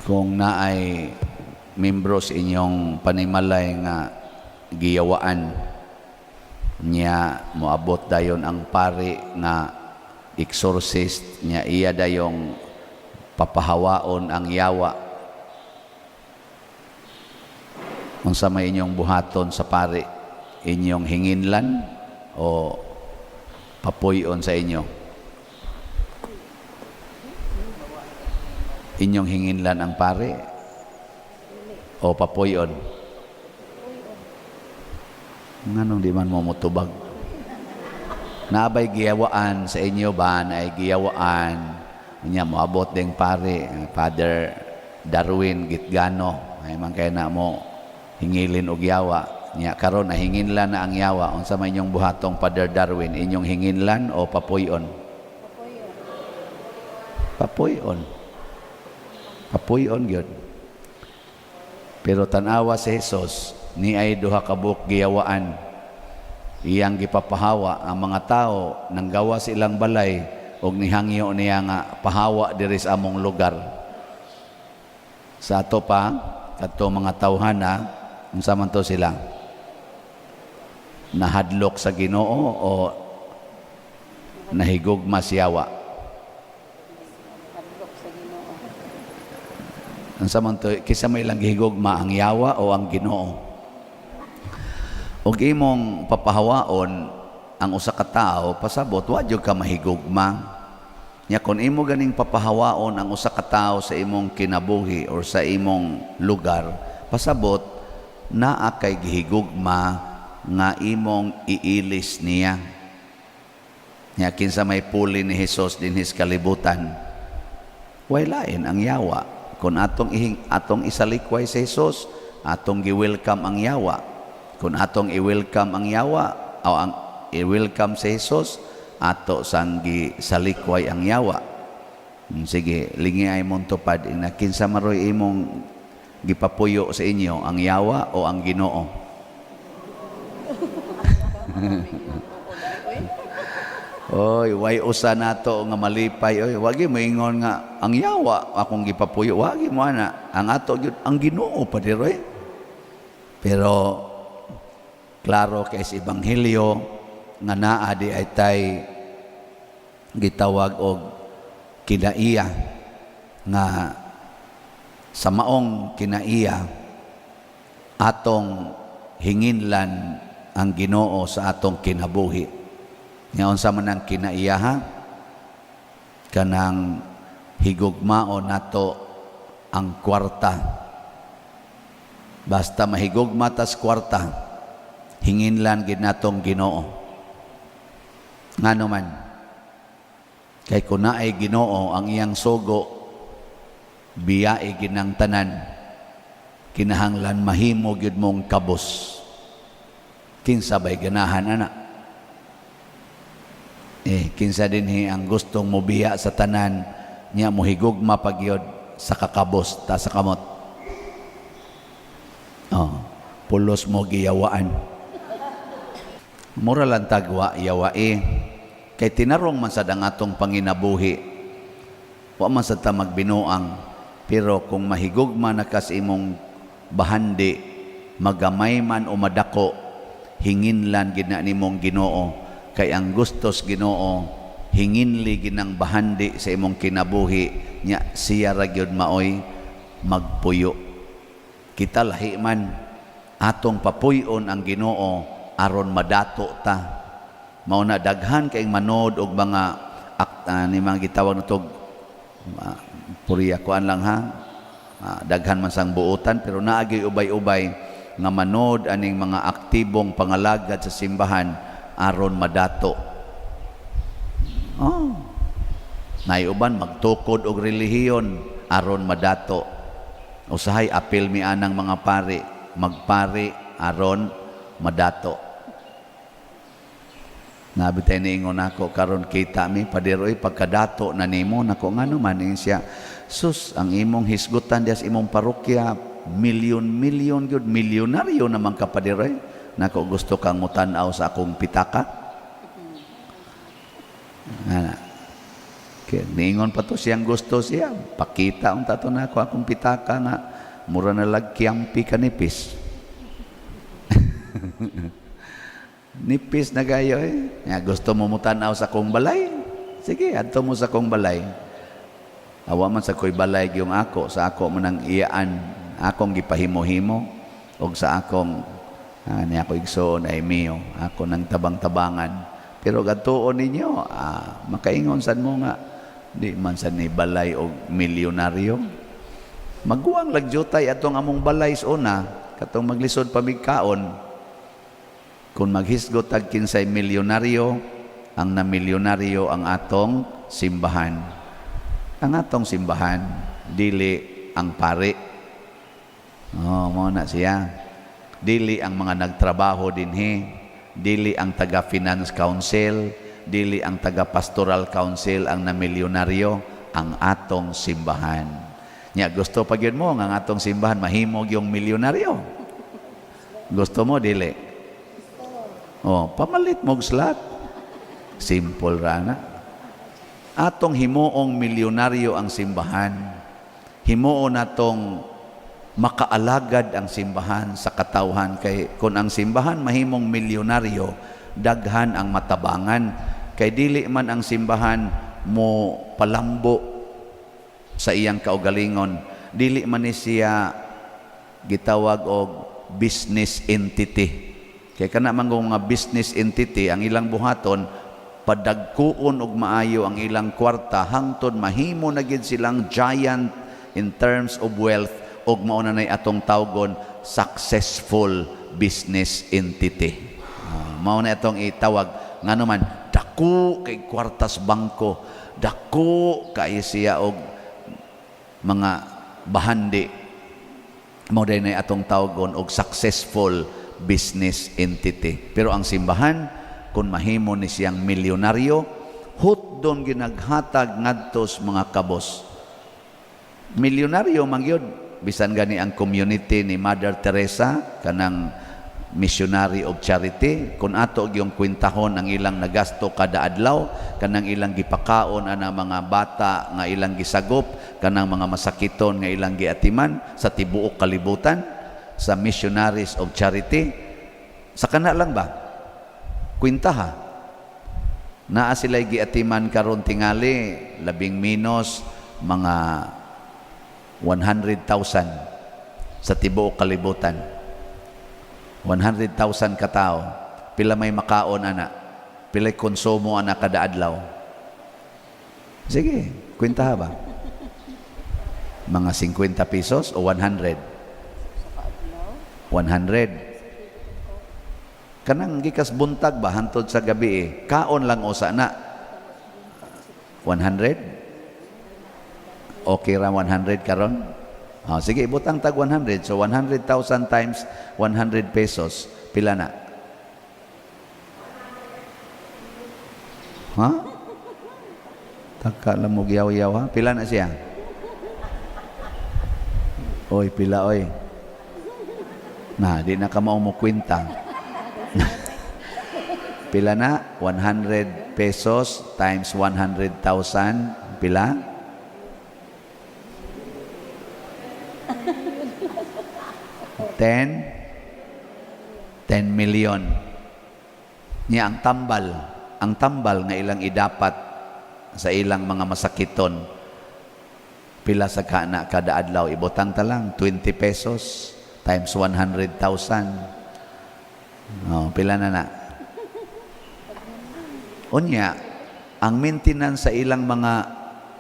Kung naay membro sa inyong panimalay nga giyawaan niya, moabot dayon ang pari nga exorcist niya, iya dayong papahawaon ang yawa, unsa may inyong buhaton sa pari? Inyong hinginlan o papuy-on sa inyo? Inyong hinginlan ang pari o papuy-on? Nganong di man mo motubag? Naabay giyawaan sa inyo ba? Naay giyawaan niya, moabot ding pari, Father Darwin Gitgano, ay man kay na mo hingilin og yawa niya. Karon nahinginlan na ang yawa, unsa may inyong buhatong Father Darwin? Inyong hinginlan o papuy-on? Papuy-on. Papuy-on gyud. Pero tan-awa si Jesus, ni ay duha ka buok giyawaan, iyang gipapahawa. Ang mga tao nang gawa sa ilang balay og nihangyo niya nga pahawa diri sa among lugar. Sa ato pa kadto mga tawhana, unsa man to sila? Nahadlok sa Ginoo o nahigugma sa yawa? Hadlok sa Ginoo. Unsa man to? Kinsa may ilang gihigugma, ang yawa o ang Ginoo? Ug imong papahawaon ang usa ka tawo, pasabot wa jud ka mahigugma nya. Kung imo ganing papahawaon ang usa ka tawo sa imong kinabuhi or sa imong lugar, pasabot naa kay gihigugma nga imong iilis niya. Nya kinsa may puli ni Hesus dinhi sa kalibutan? Way lain, ang yawa. Kung atong ihing, atong isalikway si Jesus, atong gi-welcome ang yawa. Kung atong i-welcome ang yawa o ang i-welcome si Jesus, ato sang gisalikway ang yawa. Sige, lingi ay mong tupad ina, kinsa maroy imong gipapuyo sa inyo, ang yawa o ang Ginoo? Oy, way usa nato nga malipay oy. Wagi mo ingon nga ang yawa akong gipapuyo. Wagi mo ana. Ang ato gyud ang Ginoo pa diroy. Pero klaro kay sa ebanghelyo nga naa di ay tay gitawag og kinaiya, nga sa maong kinaiya atong hinginlan ang Ginoo sa atong kinabuhi. Nga unsa man ang kinaiya, ha? Kanang higugmaon nato ang kwarta. Basta mahigugma tas kwarta, hinginlan gid natong Ginoo. Ngano man? Kay kun naay Ginoo, ang iyang sugo biyai ginang tanan. Kinahanglan mahimo gyud mong kabos. Kinsa bay ganahan ana? Eh, kinsa dinhi ang gustong mobiya sa tanan nya mohigugma pa gyud sa kakabos? Ta sa kamot. Oh, pulos mo giyawaan. Mura lang tagwa yawae. Kay tinarong man sad ang atong panginabuhi. Wa man sad ta magbinuang, pero kung mahigugma na kas imong bahandi, magamay man o madako, hinginlan gid na nimong Ginoo, kay ang gustos Ginoo hinginli ginang bahandi sa imong kinabuhi nya siya ra gyud maoy magpuyo. Kita lahi man, atong papuy-on ang Ginoo aron madato ta. Mao na daghan kay manood og mga ni mga gitawag natog puriya kuan lang ha, daghan man sang buotan, pero naagay ubay-ubay nga manood aning mga aktibong pangalagad sa simbahan aron madato. Oh. Naiuban magtukod og relihiyon aron madato. Usahay apil mi anang mga pari, magpari aron madato. Nabi tayo niingon ako, karon kita mi, "Pader oy, pagkadato na nimo." Nako, ngano man? Ingon siya, "Sus, ang imong hisgutan diya sa imong parokya, milyon milyon gyud, milyonaryo naman ka, pader oy." Nako, "Gusto kang mutan-aw sa akong pitaka?" Ana. Sige, niingon pa to siyang gusto siya. Pakita unta to nako akong pitaka nga mura na lag kiyampi kanipis. Nipis na kayo eh. Nga, gusto mo mutanaw sa kong balay? Sige, adto mo sa kong balay. Awa man sa ko'y balay yung ako, sa ako man ang iyaan, akong gipahimo-himo, og sa akong ni ako igsoon ay mio, ako nang tabang-tabangan. Pero gatuon ninyo, makaingon sad mo nga, di man sad ni balay og milyonaryo. Maguwang lagjutay atong among balay sa una, katong maglisod pa kaon. Kung maghisgot tag kinsay milyonaryo, ang namilyonaryo ang atong simbahan. Ang atong simbahan, dili ang pari. Oh, mao na siya. Dili ang mga nagtrabaho dinhi, dili ang taga Finance Council, dili ang taga Pastoral Council ang namilyonaryo, ang atong simbahan. Nya gusto pa gyud mo nga ang atong simbahan mahimog yung milyonaryo. Gusto mo dili? Oh, pamalit mo og slot. Simple ra na. Atong himuong milyonaryo ang simbahan. Himuon natong makaalagad ang simbahan sa katawhan kay kung ang simbahan mahimong milyonaryo, daghan ang matabangan kay dili man ang simbahan mo palambo sa iyang kaugalingon, dili man ni siya gitawag og business entity. Kay kana man mga business entity, ang ilang buhaton padagkuon og maayo ang ilang kwarta hangtod mahimo na gid silang giant in terms of wealth og mao na nay atong tawgon successful business entity. Mao na atong itawag ngano man dako kay kwartas bangko, dako kay siya og mga bahandi, mao day nay atong tawgon og successful business entity. Pero ang simbahan, kung mahimo ni siyang milyonaryo, hutdon ginaghatag ngadto sa mga kabos, milyonaryo man gyud. Bisan gani ang community ni Mother Teresa, kanang Missionary of Charity, kung ato yung kwintahon ang ilang nagasto kada adlaw, kanang ilang gipakaon ana mga bata nga ilang gisagop, kanang mga masakiton nga ilang giatiman sa tibuok kalibutan sa Missionaries of Charity, sa kana lang ba kwintaha, naa sila giatiman karon tingali labing minos mga 100,000 sa tibuok kalibutan. 100,000 katao. Pila may makaon ana? Pila konsumo ana kada adlaw? Sige, kwentaha ba? Mga 50 pesos o 100? 100. Kanang gikas buntag ba hantod sa gabi eh. Kaon lang usa na. 100? Okay ra 100 karon? Oh, sige, ibutang tag 100. So 100,000 times 100 pesos, pila na? Ha? Taka lang mo yaw-yaw ha? Pila na siya? Oy, pila oy. Na, di na ka mao mo kwenta. Pila na? 100 pesos times 100,000. Pila? 10 10 million. Niya ang tambal nga ilang idapat sa ilang mga masakiton, pila sa kana kada adlaw? Ibutang ta lang 20 pesos times 100,000. Oh, pila na na? Unya, ang maintenance sa ilang mga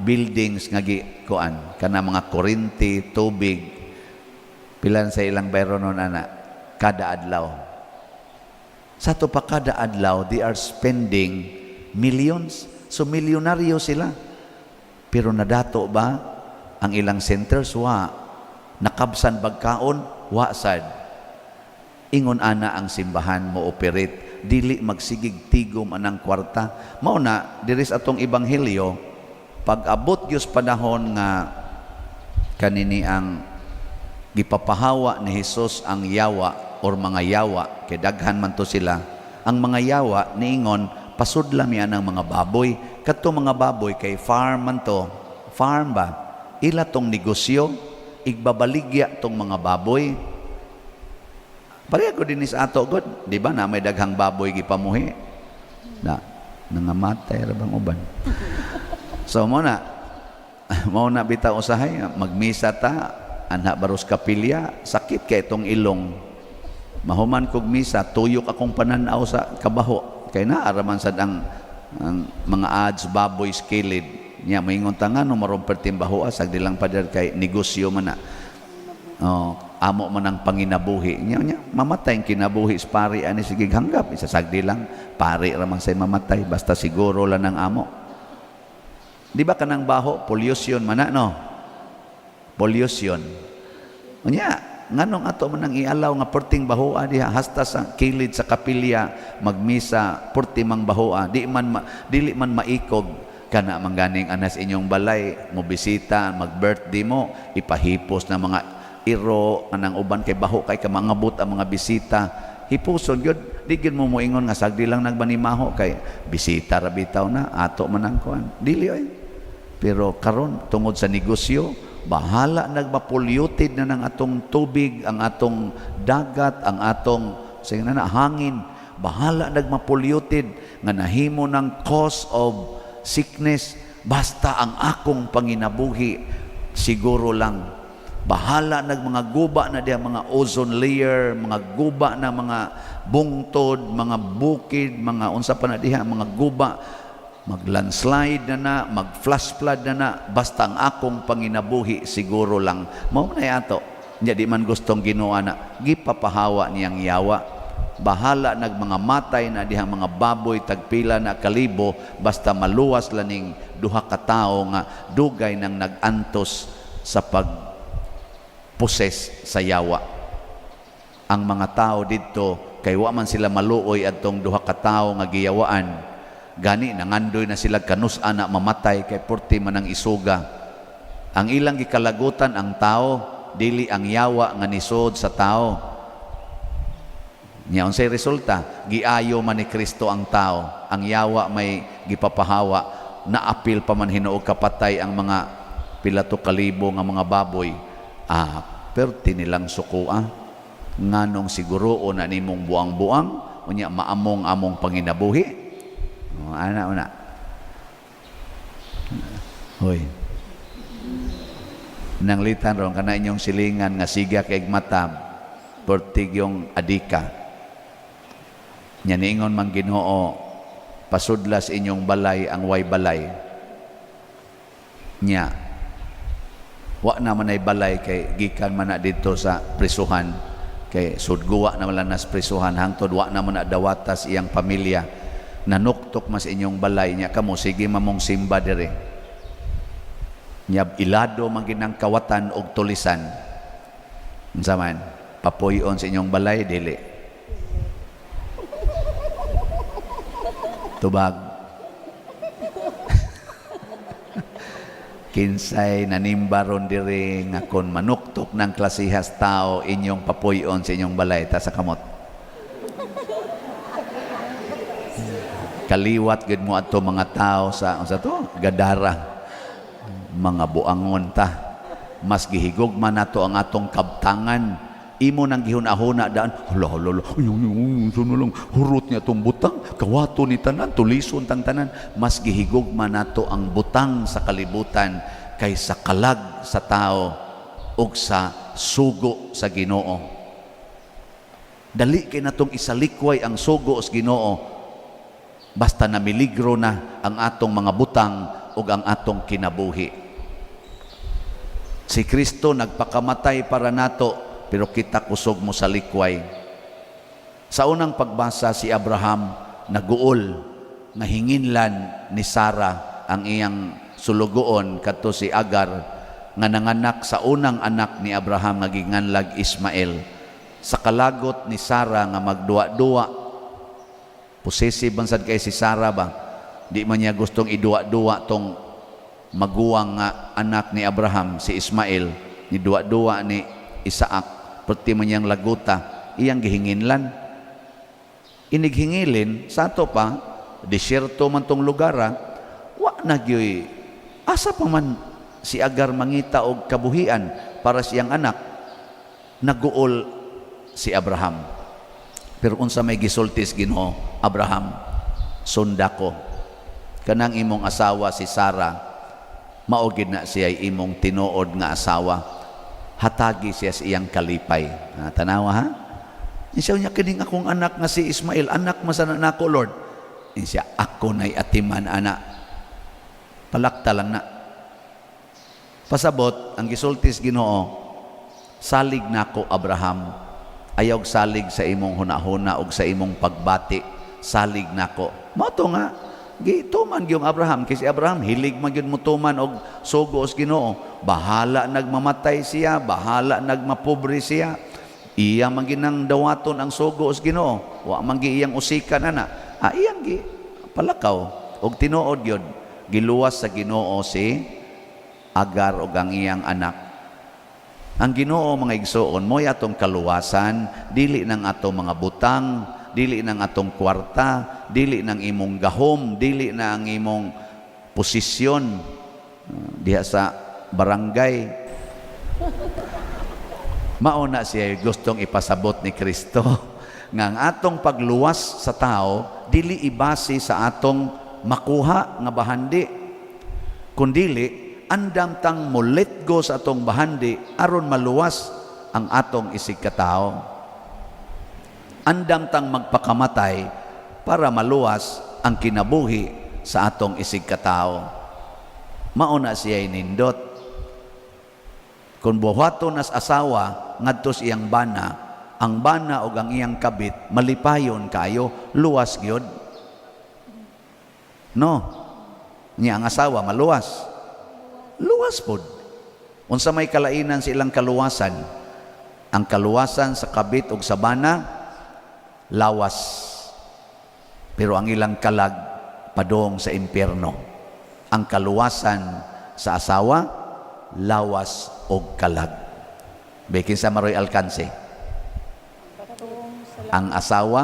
buildings nga gi kuan kana mga kuryente, tubig, pila sa ilang bayronon ana kada adlaw? Sa to pa kada adlaw, they are spending millions. So milyonaryo sila. Pero nadato ba ang ilang centers? Wa. Nakabsan bagkaon? Wa sad. Ingon ana ang simbahan mo operate, dili magsigig tigom anang kwarta. Mao na diri sa atong ebanghelyo, pag abot gyud panahon nga kanini ang gipapahawa ni Hesus ang yawa or mga yawa, kay daghan man to sila, ang mga yawa niingon Pasudla mi anang mga baboy. Kadto mga baboy kay farm man to. Farm ba? Ila tong negosyo, igbabaligya tong mga baboy. Pareha ko din sa ato god, di ba na may daghang baboy gipamuhi? Na nangamatay ra bang uban. So mo na bitaw usahay magmisa ta anha baros kapilya, sakit kay itong ilong. Mahuman kog misa, tuyok akong pananaw sa kabaho kay naa raman sad ang mga ads baboy skilid niya. Maingon ta nga no maron perting baho, sagdi lang pader kay negosyo man na. Oh, amo man ang panginabuhi niya. Niya mamatay ang kinabuhi sa pari ani, sige hanggap isa sagdi lang, pari ra man say mamatay, basta siguro lang ang amo. Di ba kanang baho, pollution man na, no? Pollution. Unya, nganong ato man ang ialaw nga perting bahoa diha hasta sa kilid sa kapilya magmisa, perti mang bahoa, di man ma, dili man maikog kana mangganing anas inyong balay mo bisita, mag-birthday mo, ipahipos na mga iro kanang uban kay baho kay kamangabot ang mga bisita. Hipuson gyud, di gyud mo moingon nga sagdi lang nagbanimaho kay bisita ra bitaw na ato man ang kuan, dili oy. Pero karon, tungod sa negosyo, bahala nagma-polluted na ng atong tubig, ang atong dagat, ang atong sige na, na hangin, bahala nagma-polluted nga nahimo ng cause of sickness, basta ang akong panginabuhi siguro lang. Bahala nag mga guba na diha mga ozone layer, mga guba na mga bungtod, mga bukid, mga unsa pa na diha, mga guba, mag-landslide na na, mag-flash flood na na, basta ang akong panginabuhi siguro lang. Mao na ato. Nya di man gustong Ginoo na gipapahawa niyang yawa. Bahala nag mga matay na diha mga baboy tagpila na kalibo, basta maluwas laning duha ka tawo nga dugay nang nag-antos sa pag possess sa yawa. Ang mga tao didto kay wa man sila maluoy adtong duha ka tawo nga giyawaan. Gani nangandoy na sila kanus-a na mamatay kay porti man ang isuga. Ang ilang gikalagutan ang tao, dili ang yawa nga nisod sa tao. Nya unsay resulta? Giayo man ni Kristo ang tao. Ang yawa may gipapahawa, naapil pa man hinuog kapatay ang mga pila to kalibo nga mga baboy. Ah, perti nilang sukua. Nganong siguro na nimong buang-buang, unya maamong among panginabuhi. Oh, ana una. Hoy. Nanglitan ron kana inyong silingan nga siga kay mata, pertig yung adika. Nya niingon man Ginoo, pasudlas inyong balay ang way balay. Nya wa na man ay balay kay gikan man na didto sa prisuhan, kay sudguwa na man lang nas prisuhan hangtod wa na man na dawatas iyang pamilya. Nanuktok mas inyong balay niya, kamo sige mamong simba dire. Nya ilado man ginang kawatan og tulisan. Unsa man papuy-on sa inyong balay, dili tubag? Kinsay nanimbaron diri nga kon manuktok ng klasihas tao inyong papuy-on sa inyong balay, ta sa kamot. Kaliwat gid mo adto mga tao sa unsa to, Gadara. Mga buangon ta. Mas gihigugma nato ang atong kabtangan. Imo nang gihuna-huna daan, hala hala hala, ay, ay, ay, unsa na lang hurot niya tong butang, kawato ni tanan, tulison tang tanan. Mas gihigugma nato ang butang sa kalibutan kaysa kalag sa tao ug sa sugo sa Ginoo. Dali kay natong isalikway ang sugo sa Ginoo basta namiligro na ang atong mga butang ug ang atong kinabuhi. Si Kristo nagpakamatay para nato, pero kita kusog mo sa likway. Sa unang pagbasa, si Abraham naguol nga hinginlan ni Sara ang iyang sulugoon kadto si Agar nga nanganak sa unang anak ni Abraham nga ginganlag Ismael. Sa kalagot ni Sara nga magduwa-duwa, possessive man sad kay si Sara ba, di man niya gustong iduwa-duwa tong maguwang nga anak ni Abraham si Ismael, ni duwa-duwa ni Isaac, perti man niyang laguta, iyang gihinginlan. Inighingilin sa ato pa Disyerto man tong lugar, ah. Wa na gyoy asa pa man si Agar mangita og kabuhian para siyang anak. Naguol si Abraham. Pero unsa may gisulti sa Ginoo? "Abraham, sunda ko. Kanang imong asawa si Sarah, mao gid na siya imong tinuod nga asawa. Hatagi siya sa iyang kalipay." Ah, tanawa ha? Siya niya, "Kining akong anak nga si Ismael, anak man sana nako, Lord." Siya, "Ako na'y atiman ana. Palakta lang na." Pasabot, ang gisulti sa Ginoo, "Salig nako, Abraham. Ayaw salig sa imong hunahuna og sa imong pagbati. Salig nako." Mao to nga gituman gyung Abraham, kay si Abraham hilig man gyud motuman og sugo sa Ginoo. Bahala nagmamatay siya, bahala nagmapobre siya. Iya man ginang dawaton ang sugo sa Ginoo. Wa man gi iyang usikan ana. Ah, iyang gi palakaw og tinuod gyud giluwas sa Ginoo si Agar og ang iyang anak. Ang Ginoo, mga igsoon, mo'y atong kaluwasan, dili ng atong mga butang, dili ng atong kwarta, dili ng imong gahom, dili na ang imong posisyon diha sa barangay. Mao na siya gustong ipasabot ni Kristo nga ang atong pagluwas sa tao dili ibase sa atong makuha nga bahandi, kundili andam tang mo let go sa atong bahandi aron maluwas ang atong isig katao. Andam tang magpakamatay para maluwas ang kinabuhi sa atong isig katao. Mao na siya nindot. Kung buhaton nas asawa ngadto sa iyang bana, ang bana og ang iyang kabit malipayon kayo, luwas gyud. No. Niya ang asawa maluwas. Luwas pod. Unsa may kalainan sa ilang kaluwasan? Ang kaluwasan sa kabit og sa bana, lawas. Pero ang ilang kalag padong sa impyerno. Ang kaluwasan sa asawa, lawas og kalag. Bekin sa maroy alkanse. Ang asawa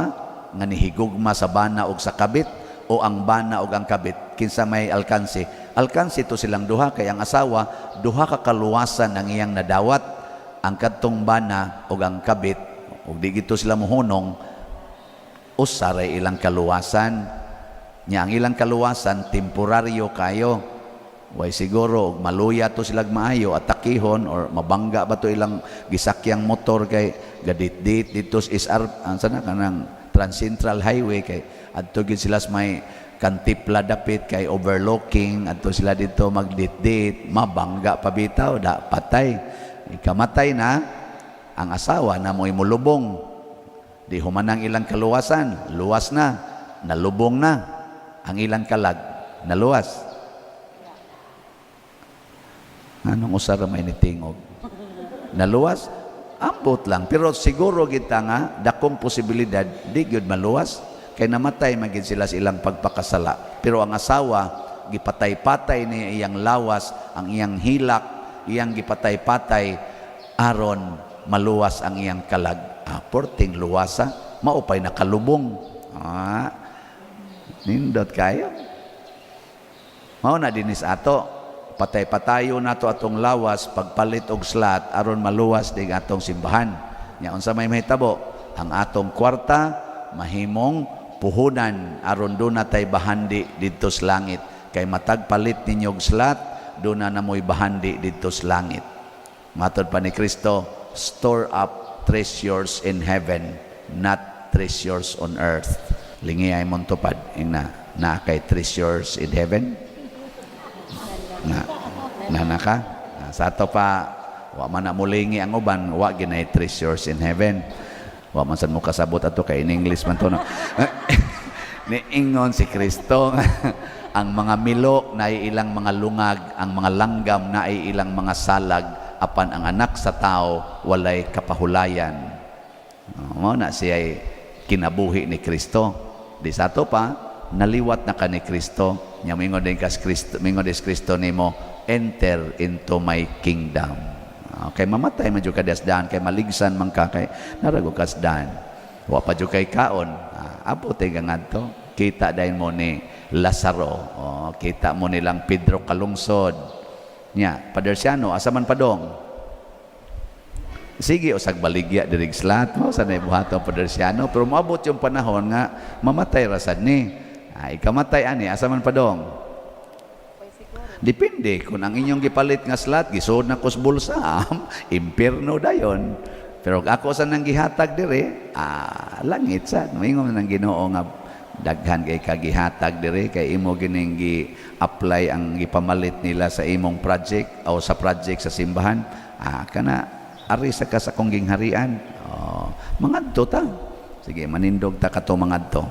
nga nihigugma sa bana og sa kabit o ang bana og ang kabit, kinsa may alkanse? Alkanse to silang duha, kay ang asawa duha ka kaluwasan ang iyang nadawat. Ang kadtong bana og ang kabit, og di gito sila mohunong, usa ray ilang kaluwasan. Nya ang ilang kaluwasan temporaryo kayo. Way siguro og maluya to silag maayo, atakihon or mabangga ba to ilang gisakyang motor kay gadit-dit dito sa SR, ang sana kanang Transcentral Highway, kay adto gid sila sa may Kantipla dapit kay overlooking, adto sila dito magdit-dit, mabangga pa bitaw da, patay. Ikamatay na ang asawa na mo'y mulubong. Di humanang ilang kaluwasan, luwas na, nalubong na ang ilang kalag, naluwas. Anong usara may nitingog? Naluwas? Ambot lang. Pero siguro kita nga, dakong posibilidad, di gyud maluwas. Kay namatay man gid sila sa ilang pagpakasala. Pero ang asawa, gipatay-patay niya iyang lawas, ang iyang hilak, iyang gipatay-patay, aron maluwas ang iyang kalag. Ah, porting luwasa, maupay nakalubong. Ah, nindot kayo. Mao na dinis ato, patay-patayo nato atong lawas pagpalit og slot aron maluwas ding atong simbahan. Nya unsa may mahitabo? Ang atong kwarta mahimong puhunan aron duna tay bahandi didto sa langit. Kay matag palit ninyo og slot, duna na mo'y bahandi didto sa langit. Matod pa ni Kristo, "Store up treasures in heaven, not treasures on earth." Lingi ay mong tupad, ingna, na kay treasures in heaven? Na, na ka? Ah, sa ato pa, wa man na mulingi ang uban, wa ginay treasures in heaven. Wa man sad mo kasabot ato kay in English man to, no? Niingon si Kristo, ang mga milo na ilang mga lungag, ang mga langgam na ilang mga salag, apan ang Anak sa Tao walay kapahulayan. Oh, mao na siya kinabuhi ni Kristo. Di sa ato pa, naliwat na ka ni Kristo. Nya mingon din kas Kristo, mingon din Kristo nimo, "Enter into my kingdom." Okay, mamatay man jud ka daan kay maligsan man ka kay narago kas daan. Wa pa jud kay kaon. Ah, abot ka ngadto. Kita dayon mo ni Lazaro. Oh, kita mo nilang Pedro Kalungsod. Nya, Padersiano, asa man padong? Sige, usag baligya diri slot mo sa buhaton, Padersiano, pero moabot yung panahon nga mamatay ra sad ni. Ay, kamatay ani, asa man padong? Depende kung ang inyong gipalit nga slot gisuod na kus bulsa, impierno dayon. Pero ako sa nang gihatag dire, langit sad. Moingon nang Ginoo nga daghan kay kagihatag dire kay imo gining gi-apply ang gipamalit nila sa imong project o sa project sa simbahan. Kana ari sa ka sa akong gingharian. Oh, mangadto ta. Sige, manindog ta kato mangadto.